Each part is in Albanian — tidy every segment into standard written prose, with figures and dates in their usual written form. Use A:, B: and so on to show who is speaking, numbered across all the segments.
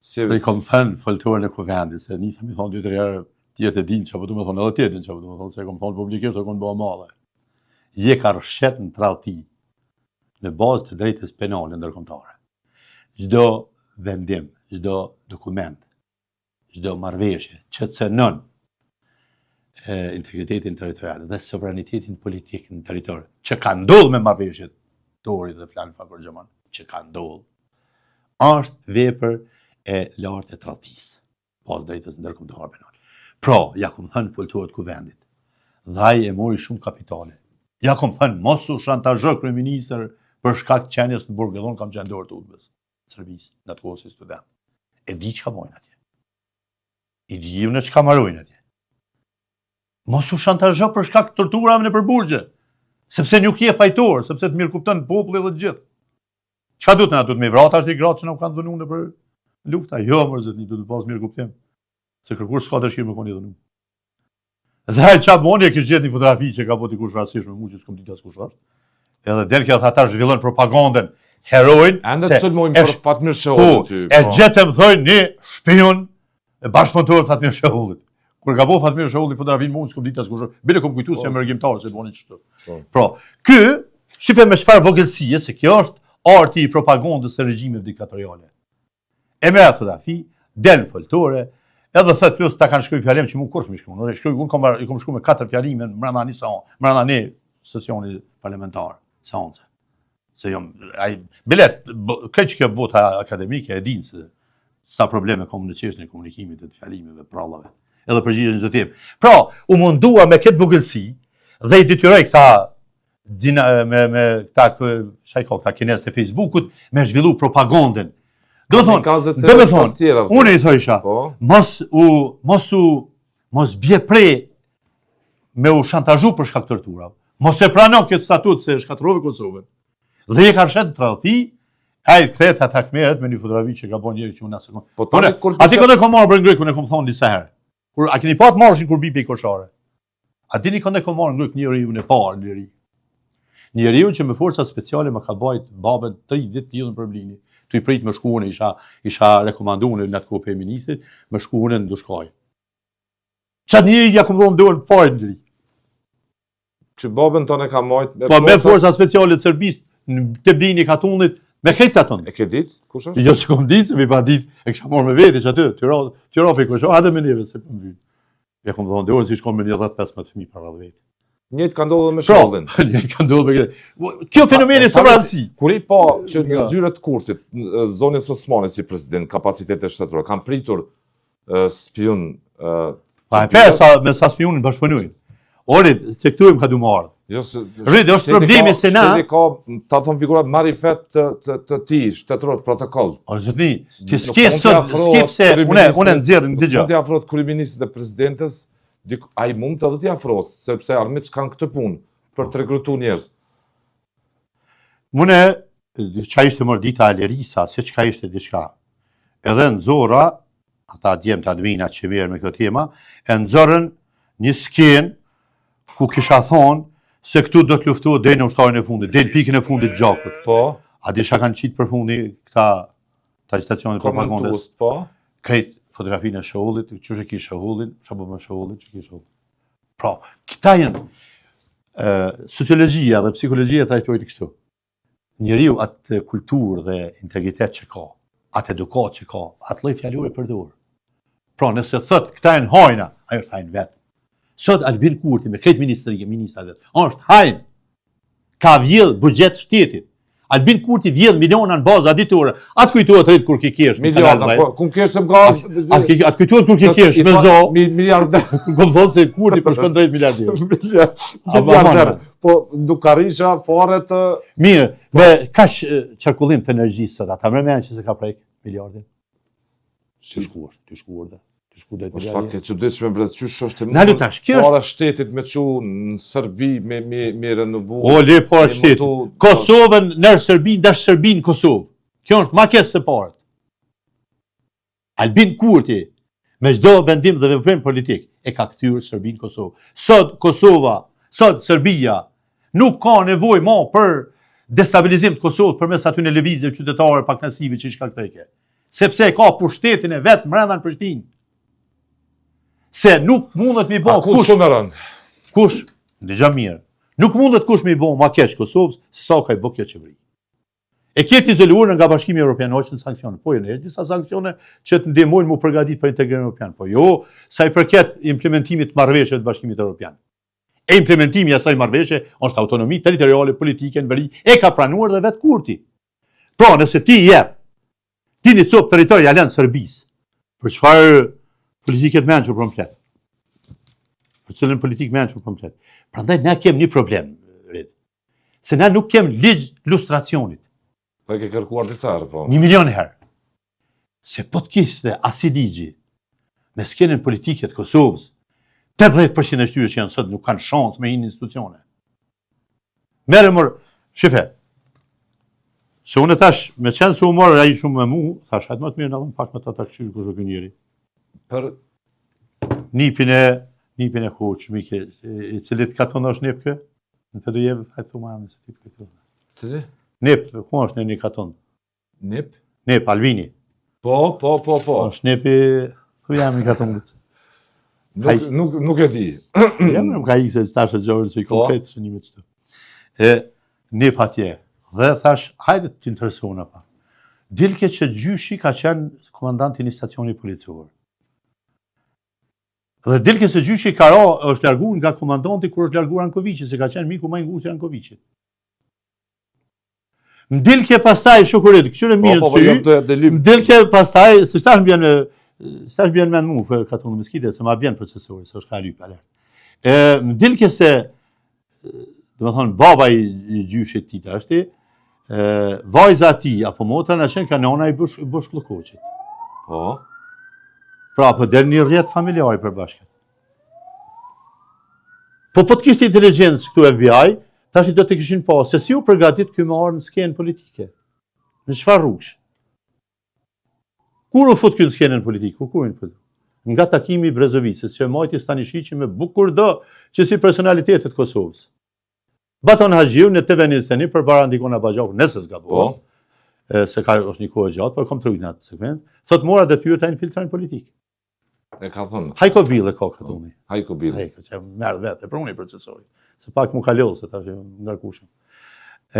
A: Si,
B: Po i kom thënë foltoren e kuvendit, se nisa mi thonë dy tre herë, tjerët e dinë çka po du me thonë, edhe ti e din çka po du me thonë, se e kom thonë publikisht, e kom bë madhe. Je ka rrëshqet në tradhti në bazë të drejtës penale ndërkombëtare. Çdo vendim, çdo dokument, çdo marrëveshje që cënon e, integritetin territorial dhe sovranitetin politik në territor, që ka ndodhur me marrëveshjet të Ohrit dhe flan Fakor Xhaman, që ka ndodhur, është vepër e lartë e tradhtisë, pas drejtës ndërkombëtare penale. Pra, ja kom thënë foltoret kuvendit, dhe ai e mori shumë kapitale. Ja kom thënë, mos u shantazho kryeministër për shkak të qenies në burg, edhe unë kam qenë dorë të udbës, Serbisë, në atë kohë si student. E di çka bojnë atje. I di unë çka marojnë atje. Mos u shantazho për shkak të torturave nëpër burgje, sepse nuk je fajtor, sepse të mirëkupton populli dhe të gjithë. Çka duhet na duhet me vra tash gratë që na u kanë dhunu nëpër lufta? Jo, mor zotni, duhet të pas mirëkuptim. Se kërkush s'ka dëshirë me kon i dhunu. Dhe ai ça boni e kish gjetë një fotografi që ka bo dikush rastësisht me mua që s'kom ditë as kush është. Edhe del kjo tha tash zhvillon propagandën heroin.
A: Ende të sulmojnë për Fatmir
B: Po,
A: Shehullin ty.
B: e
A: po.
B: gjetëm thojnë një shpion e bashkëpunëtor Fatmir Shehullit. Kur ka bo Fatmir Shehulli fotografinë mua s'kom ditë as kush është. Bile kom kujtu se
A: Po.
B: jam mërgimtar se boni kështu.
A: Po.
B: Pra, ky shife me çfarë vogëlsie se kjo është arti i propagandës së regjimeve diktatoriale. E merr atë fotografi, del në foltore, edhe thot plus ta kanë shkruar fjalim që mu kurrë s'mi shkruan. Unë shkruaj, unë kam i kam shkruar me katër fjalime mbrenda një seancë, mbrenda një sesioni parlamentar, seance. Se jam ai bilet, krejt kjo bota akademike e din se sa probleme kam në çështjen e komunikimit të fjalimeve, prallave, edhe përgjigjen në çdo temë. Pra, u mundua me këtë vogëlsi dhe i detyroi këta Dzina, me, me këta, çka i ka këta kinez të Facebookut, me zhvillu propagandën. Do thonë, do me thonë, unë i thojsha,
A: Po.
B: mos u, mos u, mos bje pre me u shantazhu për shkak torturave. Mos e prano këtë statut se shkatërrove Kosovën. Dhe e ka shet në tradhti, ai kthehet ata kmeret me një fotografi që ka bën njëri që unë asë
A: Po tani kur
B: Aty këtë e kom marrë për ngryk, unë e kom thonë disa herë. Kur a keni pa të marshin kur bi pe koshare? A dini kënd e kom marrë ngryk njeriun e parë në liri? Njeriu që me forca speciale më ka bajt babën 3 ditë lidhun për blini. Tu i prit me shku unë, isha, isha rekomandu unë në atë kohë prej ministrit, me shku unë në Dushkaj. Qatë njeri ja kom dhonë dorën parë në liri.
A: Që babën tonë e ka majt me
B: Po me forca speciale të Serbisë, në të blini katunit, me krejt katun.
A: E ke ditë kush është?
B: Jo s'e kom ditë, se mi pa ditë, e kisha marrë me veti që aty, ty ra, ty ra për kosho, hajde me neve se po më vynë. Ja kom dhonë dorën si shkon me një 10-15 fëmijë para vetë.
A: Njëjtë ka ndodhur me
B: Pra,
A: Shehullin.
B: njëjtë ka ndodhur me këtë. Po, Kjo fenomeni
A: E,
B: së rastësi.
A: Kur i pa që në
B: Ja.
A: zyre të Kurtit, në zonës Osmani si president, kapacitete shtetërore, kanë pritur e, spion e,
B: Pa e
A: të
B: pe
A: dyjës.
B: sa me sa spiunin bashkëpunojnë. Ori, se këtu im ka du më ardhë.
A: Jo, se,
B: Rrit, është
A: shteti
B: problemi
A: ka-
B: se na-
A: Shteti ka, ta thon figurat marifet të, të, të tij, shtetëror, protokoll.
B: O zotni, ti
A: Nuk
B: s'ke
A: mund t'i
B: sot,
A: afrohet
B: s'ke pse une
A: kryeministrit-
B: une nxjerrim
A: Nuk
B: dëgjoj.
A: mund t'i afrohet kryeministrit dhe presidentes, dik, ai mund edhe t'i afrohet, sepse armiqt kanë këtë punë për të rekrutuar njerëz.
B: Mune, çka ishte mërë dita e Lerisa, se çka ishte diçka. Edhe nxora, ata djem të admina që merren me këto tema, e nxorën një skenë ku kisha thonë se këtu do të luftohet deri në ushtarin e fundit, deri në pikën e fundit të gjakut.
A: Po,
B: A di çka kanë qitë për fundi këta të agitacionit propagandës?
A: komentues, po.
B: Krejt fotografinë e Shehollit, qysh e ki Shehollin, çka po bën Sheholli, që ki Shehollin. Pra, këta janë ë sociologjia dhe psikologjia trajtojnë kështu. Njeriu atë kulturë dhe integritet që ka, atë edukatë që ka, atë lloj fjalori përdor. Pra, nëse thot këta janë hajna, ai është hajn vet. Sot Albin Kurti me krejt ministrinë, ministrat vet, është hajn. Ka vjedh buxhet shtetit. Albin Kurti vjedh miliona në baza ditore. Atë kujtohet rrit kur ke kesh. në
A: Miliarda,
B: kanal,
A: po, ku kesh të më ka...
B: Atë ke- atë kujtohet kur ke kesh me zo.
A: Mi, miliarder.
B: Kom thonë se Kurti po shkon drejt miliarder.
A: Miliarder. Po, nuk arrisha fare të...
B: Mirë, me kaq e, qarkullim të energjisë sot, ata më mend që se ka prek miliardin. Ty shkuar, ty shkuar dhe, ty shkuar drejt
A: Është pak
B: miliardit.
A: e çuditshme bre, qysh është e
B: Nalu tash, kjo është
A: Para shtetit me çu në Serbi me me me renovu.
B: O le para
A: me
B: shtetit.
A: montu-
B: Kosovën në Serbi, ndash Serbinë në Kosovë. Kjo është ma keq se paret. Albin Kurti me çdo vendim dhe veprim politik e ka kthyer Serbinë në Kosovë. Sot Kosova, sot Serbia nuk ka nevojë më për destabilizim të Kosovës përmes atyre lëvizjeve qytetare pakënaqësive që i shkaktojke. Sepse e ka pushtetin e vet mrenda në Prishtinë. Se nuk mundet mi bo
A: kush... shumë e rëndë.
B: Kush, ndëgjo mirë, nuk mundet kush mi bo ma keq Kosovës, se sa ka i bo kjo qeveri. E ke të izoluar nga Bashkimi Evropian, hoqën sanksione. Po, janë disa sanksione që të ndihmojnë mu përgatit për integrimin evropian. Po jo, sa i përket implementimit të marrëveshjeve të Bashkimit Evropian. E implementimi i asaj marrëveshje është autonomi territoriale politike në veri, e ka pranuar dhe vetë Kurti. Pra, nëse ti jep, ti një copë territor ja lën Serbisë, për çfarë politike të mençur po flet? Për cilën politikë mençur po flet? Prandaj ne kem një problem, Red. Se ne nuk kem ligj lustracionit.
A: Po e ke kërkuar disa herë, po.
B: Një milion herë. Se po të kishte asi ligji në skenën politike të Kosovës, 80% e shtyre që janë sot nuk kanë shansë me hi në institucione. Merre mor, shife, se unë tash, me qenë se u morë ai shumë me mu, thash, hajtë më të mirë në dhëmë pak me ta ta këqyrë kush o ky njeri.
A: Për?
B: Nipin e, nipin e kuq, mike, i cilit katun është nip kë? Në të dujevë, hajtë thuma emrin se ti për
A: Cili?
B: Nip, ku është në një katun?
A: Nip?
B: Nip, Albini.
A: Po, po, po, po.
B: Është nipi, ku jam i katundit?
A: Nuk, nuk, nuk e di.
B: Ja, më ka ikë se tash e gjorën, se i po. konkret së një me qëtu. E, nip atje. Dhe thash, hajde të interesohna pak. Dilke që gjyshi ka qenë komandanti një stacioni policor. Dhe dilke se gjyshi ka ra, është largu nga komandanti kur është largu Rankoviqi, se ka qenë miku ma i ngushtë i Rankoviqit. Më dilke pastaj shukurit, këqyre po, mirë po, po,
A: të sy,
B: më dilke pastaj, se shtash më bjen, shtash më bjen mend mu, ka të në meskite, se ma bjen procesori, se është ka lypë, alert. E, më dilke se, domethonë, baba i, i gjyshit tij tashti, e, vajza e tij, apo motra, na qenë ka nona i Bush, Bush Kllokoqit.
A: Po.
B: Pra, po del një rrjet familjar i përbashkët. Po po të kishte inteligjencë këtu FBI, tash do të kishin pa se si u përgatit ky me ardhë në skenë politike. Në çfarë rrugësh? Kur u fut ky në skenën politike? Kur kur u fut? Nga takimi i Brezovicës që majti Stanishiqi me bukur do që si personalitetet Kosovës. Baton Haxhiu në TV 21 përpara Ndikon Abagjak, nëse s'gaboj.
A: Po.
B: Se ka është një kohë e gjatë, po e kam të në atë sekuencë. Thot mora detyrë ta infiltroj në politikë.
A: E ka thënë.
B: Hajko Bile ka katuni.
A: Hajko Bile.
B: Hajko, që merr vetë, e pruni procesori. Se pak mu kaloi se tash ngarkushëm.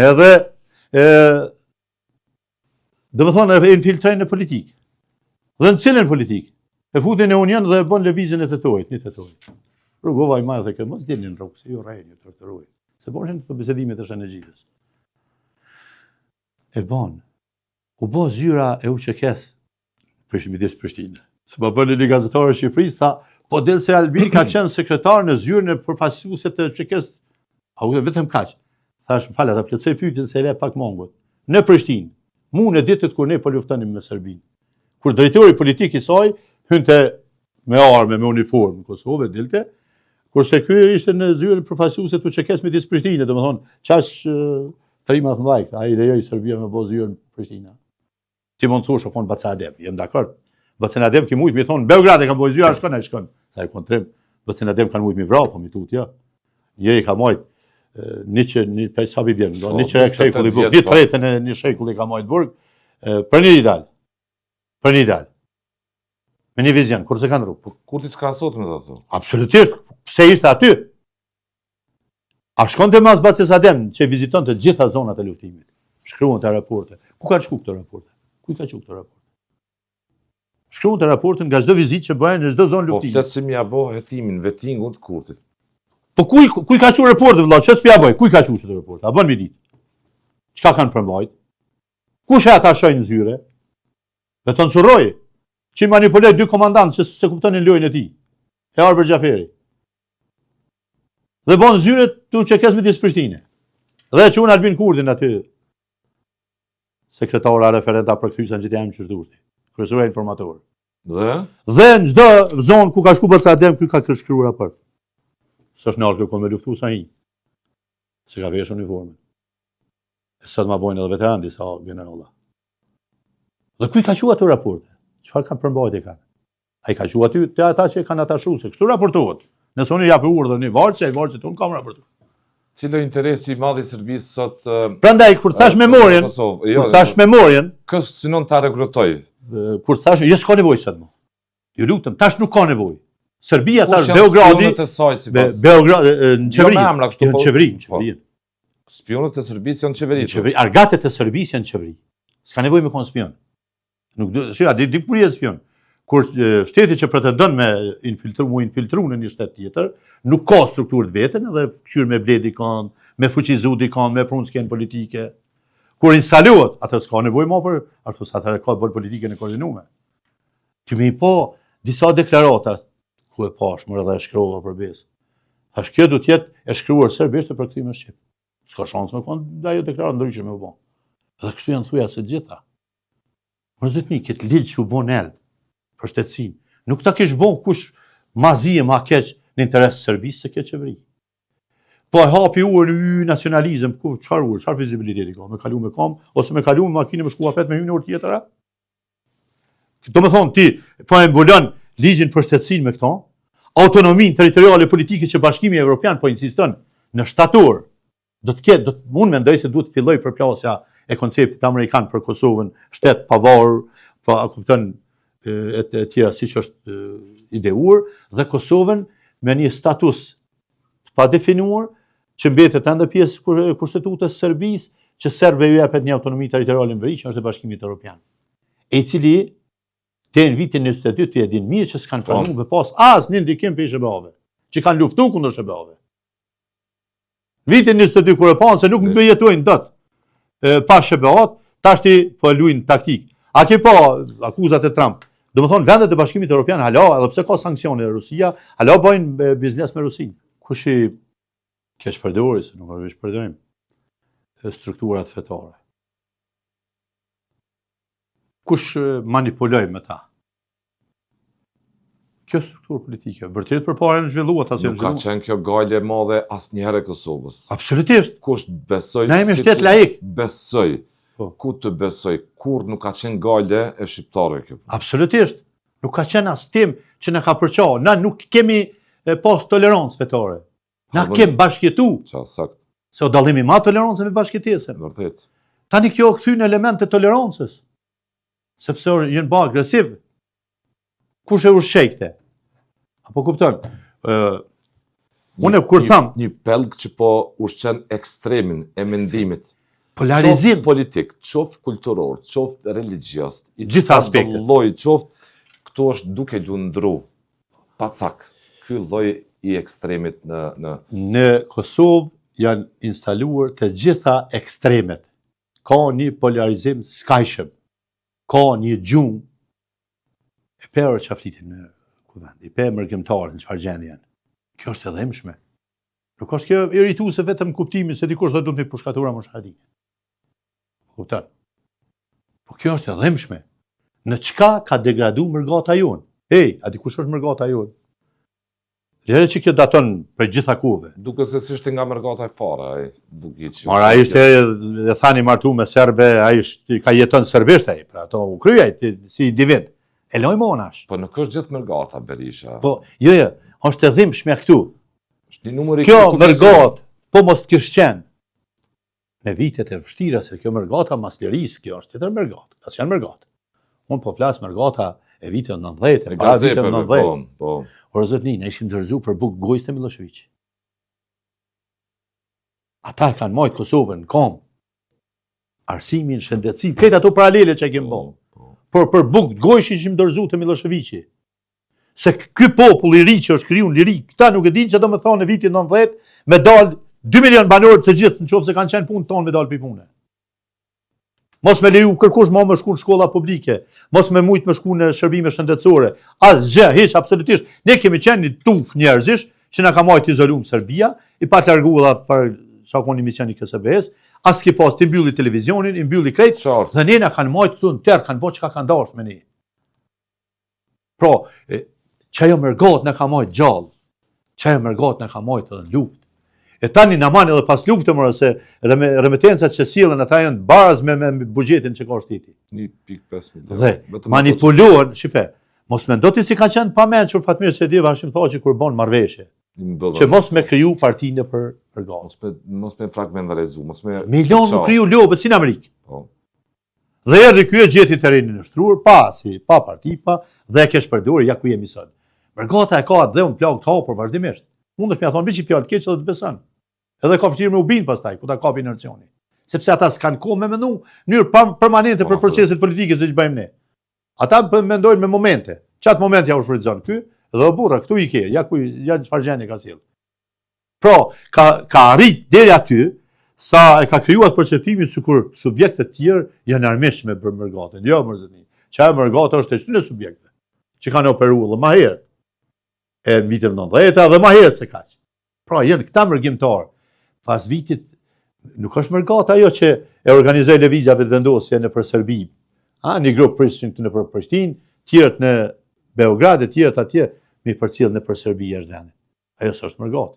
B: Edhe e domethonë e infiltroi në politikë. Dhe në cilën politikë? E futi në Union dhe e bën lëvizjen e tetorit, një tetorit. Rugova i madh e kë mos dilni në rrugë, se ju rrejnë, ju torturojnë. Se boshin të bisedimet e Shënëgjidës. E bën. U bë zyra e UÇK-s Prish midis Prishtinë. Se ma bënë një gazetar e Shqipërisë, tha, po del se Albin ka qenë sekretar në zyrën e përfaqësuese të UÇK-s. A u vetëm kaq. Thash, më fal, ta plotësoj pyetjen se e le pak mangut. Në Prishtinë, mu në ditët kur ne po luftonim me Serbinë. Kur drejtori politik i saj hynte me armë, me uniformë në Kosovë, dilte, kurse ky ishte në zyrën përfaqësuese të UÇK-s midis Prishtinës, domethënë, qaq trima të mëdhaj, ai lejoi Serbia me bo zyrën në Prishtinë. Ti mund të thush, o konë Baca Adem, jem dakord. Bacën Adem ki mujtë mi thonë, Beograd e kam bojë zyra, shkon, ai shkon. Sa e konë trim, Bacën Adem kanë mujtë mi vra, po mi tut, jo. Një i ka majtë, një që, një, pe sa bi bjen, po, një çerek shekulli burg, një po. tretën e një shekulli ka majtë burg, për një ideal, për një ideal. Me një vizion, kur s'e kanë rrugë.
A: Po, Kurti s'krahasohet me të?
B: Absolutisht, pse ishte aty? A shkonte mas Bacës Adem që viziton të gjitha zonat e luftimit? Shkruante raporte. Ku kanë shku këto raporte? Ku i ka çu këto raporte? Shkruante raporte nga çdo vizitë që bëhen në çdo zonë
A: po, luftimi. Po flet si m'ia bo hetimin vetingut Kurtit.
B: Po ku i ku i ka çu raporte vëlla? Ç'e s'pja bëj? Ku i ka çu këto raporte? A bën mi ditë? Çka kanë përmbajt? Kush e atashoi në zyre? Veton Surroi, që i manipuloi dy komandantë që s'e kuptonin lojën e tij. E Arbër Xhaferi. Dhe bon zyre të UÇK-së midis Prishtine. Dhe e çun Albin Kurtin aty. Sekretara, referenta, përkthyesa në gjithë jam që shdushti. Kryesura informator.
A: Dhe?
B: Dhe në çdo zonë ku ka shku Baca Adem, ky ka shkruar raport. S'është nalë kërkon me luftu sa hi. Se ka veshë uniformën. E sot ma bojnë edhe veteran disa generala. Dhe ku i ka çu ato raporte? Çfarë kanë përmbajtje kanë? Ai ka çu aty te ata që e kanë atashu, se kështu raportohet. Nëse unë jap urdhër një vartësi, ai vartësi tonë kam raportu.
A: Cili interesi i madh i Serbisë sot
B: Prandaj kur thash memorien, jo, kur thash memorien,
A: kë synon ta rekrutoj?
B: Kur thash, jo s'ka nevojë sot më. Ju lutem, tash nuk ka nevojë. Serbia tash Beogradi,
A: e saj
B: sipas. Beogradi në jo qeveri. Jo emra kështu po. Në qeveri, në po. qeveri.
A: Spionët e Serbisë janë në qeveri.
B: Në qeveri, argatët e Serbisë janë në qeveri. S'ka nevojë me kon spion. Nuk do, shi, a di di kur je spion. Kur shteti që pretendon me infiltru, mu infiltru në një shtet tjetër, nuk ka strukturë të vetën edhe kqyr me ble dikon, me fuqizu dikon, me pru n'skenë politike. Kur instalohet, atë s'ka nevojë ma për, ashtu sa atëherë ka bërë politikën e koordinume. Ti me i pa disa deklarata, ku e pash, more edhe e shkrova për besë. Thash, kjo do t'jetë e shkruar serbisht e përkthyme në shqip. S'ka shansë me konë ajo deklaratë ndryshe me u bo. Dhe kështu janë thuja se gjitha. Mër zotni, këtë ligj që u bo nelt, për shtetësinë, nuk ta kish bo kush ma zi e ma keq në interes Serbisë se kjo qeveri. Po e hapi urën y nacionalizëm, ku, çfarë urë, çfarë fizibiliteti ka, me kalu me kam, ose me kalu me makinë me shku apet me hymë në urë tjetër, a? Do me thonë ti, po e mbulon ligjin për shtetësinë me këto, autonominë territoriale politike që Bashkimi Evropian po insiston në shtator, do të ketë, do të, unë mendoj se duhet të fillojë përplasja e konceptit amerikan për Kosovën, shtet pavarur, po a kupton e, e, e tjera siç është ideuar dhe Kosovën me një status të padefinuar që mbetet ende pjesë e kushtetutës së Serbisë, që serbëve ju jepet një autonomi territoriale në veri, që është e Bashkimit Evropian. E i cili deri në vitin 22 ti e din mirë që s'kanë po. pranu me pas asnjë ndikim prej SHBA-ve, që kanë luftu kundër SHBA-ve. Vitin 22 kur e panë se nuk mbijetojnë dot pa SHBA-t, tashti po luajnë taktik. A ke pa akuzat e Trump? Domethonë, vendet e Bashkimit Evropian hala, edhe pse ka sanksione Rusia, hala bëjnë biznes me Rusinë. Kush i keqpërdori, se nuk është përdorim, strukturat fetare. Kush manipuloi me ta? Kjo strukturë politike, vërtet përpara në zhvillu, ata
A: si Nuk ka qenë kjo gajle e madhe asnjëherë e Kosovës.
B: Absolutisht.
A: Kush besoj...
B: Na jemi shtet laik.
A: Besoj. Po. Ku të besoj, kur nuk ka qenë gajle e shqiptarëve kjo.
B: Absolutisht. Nuk ka qenë as temë që na ka përça. Na nuk kemi pas tolerancë fetare. Na kemi bashkëjetu.
A: Qa, sakt.
B: Se o dallimi ma tolerancë me bashkëjetesën.
A: Vërtet.
B: Tani kjo u kthy në element të tolerancës. Sepse janë ba agresiv. Kush e ushqej këte? Apo kupton? Ë Unë kur tham
A: një pellg që po ushqen ekstremin e mendimit.
B: Polarizim
A: qoftë politik, qoftë kulturor, qoftë religjioz,
B: i gjitha aspektet.
A: Lloj qoftë këtu është duke lundru pa cak. Ky lloj i ekstremit në
B: në në Kosovë janë instaluar të gjitha ekstremet. Ka një polarizim skajshëm. Ka një gjuhë E pe ore çka flitin në kuvend, i pe mërgimtarët në çfarë gjendje janë. Kjo është e dhembshme. Nuk është kjo irrituese vetëm kuptimin se dikush do të më pushkatu Ramush Haradinaj. Kupton? Po kjo është e dhembshme. Në çka ka degradu mërgata jonë? Ej, a di kush është mërgata jonë? Lere që kjo daton prej gjitha kohëve.
A: Duket se s'ishte nga mërgata e fare, ai
B: Vukiqi. Mara, ai ishte, e thani martu me serbe, ai ishte, ka jeton serbisht ai, pra ato u kry ai, si individ. E lojmë anash.
A: Po nuk është gjithë mërgata, Berisha.
B: Po, jo, jo, është e dhimbshme këtu.
A: Është një numër
B: i Kjo mërgatë, po mos të kish qenë. Me vitet e vështira, se kjo mërgata mas lirisë, kjo është tjetër mërgatë, ka qenë mërgatë. Unë po flas mërgata e viteve 90, e para viteve 90.
A: Po, po.
B: Ore zotni, ne ishim dorëzu për bukë gojës te Millosheviqi. Ata e kanë majtë Kosovën në kom. Arsimin, shëndetësinë, krejt ato paralele që e kemë bo. Po, po. Por për bukë gojës ishim dorëzu te Millosheviqi. Se ky popull i ri që është kriju në liri, këta nuk e dinë çka do me thonë në vitin 90 me dal 2 milion banorë të gjithë në qoftë se kanë qenë punë tonë me dal prej pune. Mos me leju kërkush ma me shku në shkolla publike, mos me mujt me shku në shërbime shëndetësore, asgjë, hiç, absolutisht. Ne kemi qenë një tufë njerëzish që na ka majtë izolum Serbia, i pat largu edhe për sa konë një mision i KSBE-s, as ki pas, t'i mbylli televizionin, i mbylli krejt, dhe ne na kanë majtë këtu në terr, kanë bo çka kanë dashtë me ne. Pra, qajo mërgatë na ka majtë gjallë, qajo mërgatë na ka majtë edhe në luftë. E tani na man edhe pas lufte, more, se remitencat që sjellin ata janë baraz me, me buxhetin që ka shteti.
A: 1.5
B: miliard. Dhe manipulohen, shife, mos mendo ti si kanë qenë pamençur Fatmir Sejdiu Hashim Thaçi kur bon marrëveshje. Që mos me kriju partinë për
A: mërgatë. Mos me, mos me fragmentarizu, mos me...
B: Milion me kriju lobet si në Amerikë. Po. Dhe erdhi ky e gjeti terrenin e shtruar, pa si, pa parti, pa, dhe e keqpërdori, ja ku jemi sot. Mërgata e ka atë dheun plagë të hapur vazhdimisht. Mundesh me ia thonë veç një fjalë të keqe dhe të beson. Edhe ka vështirë me u bind pastaj, ku ta kapi inercioni. Sepse ata s'kanë kohë me mendu në mënyrë permanente për po, proceset politike siç bëjmë ne. Ata mendojnë me momente. Qatë moment ja u shfrytëzon ky, dhe o burra, këtu i ke, ja ku ja çfarë gjendje ka sjellë. Pra, ka ka arrit deri aty sa e ka krijuar perceptimin sikur subjektet tjerë janë armiq me për mërgatën. Jo, mor zotni. Qajo mërgatë është e qëtyne subjekte që kanë operuar dhe ma herët. E në viteve 90 dhe ma herët se kaq. Pra, janë këta mërgimtarë. Pas vitit, nuk është mërgata ajo që e organizoi Lëvizja Vetëvendosje nëpër Serbi. A, një grup prishin këtu nëpër Prishtinë, tjerët në Beograd e tjerët atje, mi përcjell nëpër Serbi jashtë vendit. Ajo s'është mërgatë.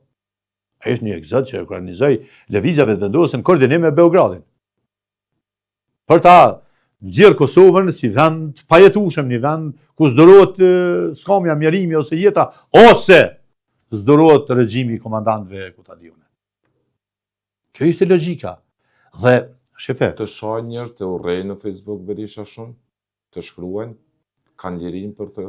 B: Ajo është një egzod që e organizoi Lëvizja Vetëvendosje në koordinim me Beogradin. Për ta nxjerr Kosovën si vend të pajetueshëm, një vend ku s'durohet skamja, mjerimi ose jeta, ose s'durohet regjimi i komandantëve ku ta di unë. Kjo ishte logjika. Dhe shife,
A: të shajnë njerëz, të urrejnë në Facebook Berisha shumë, të shkruajnë, kanë lirinë për të.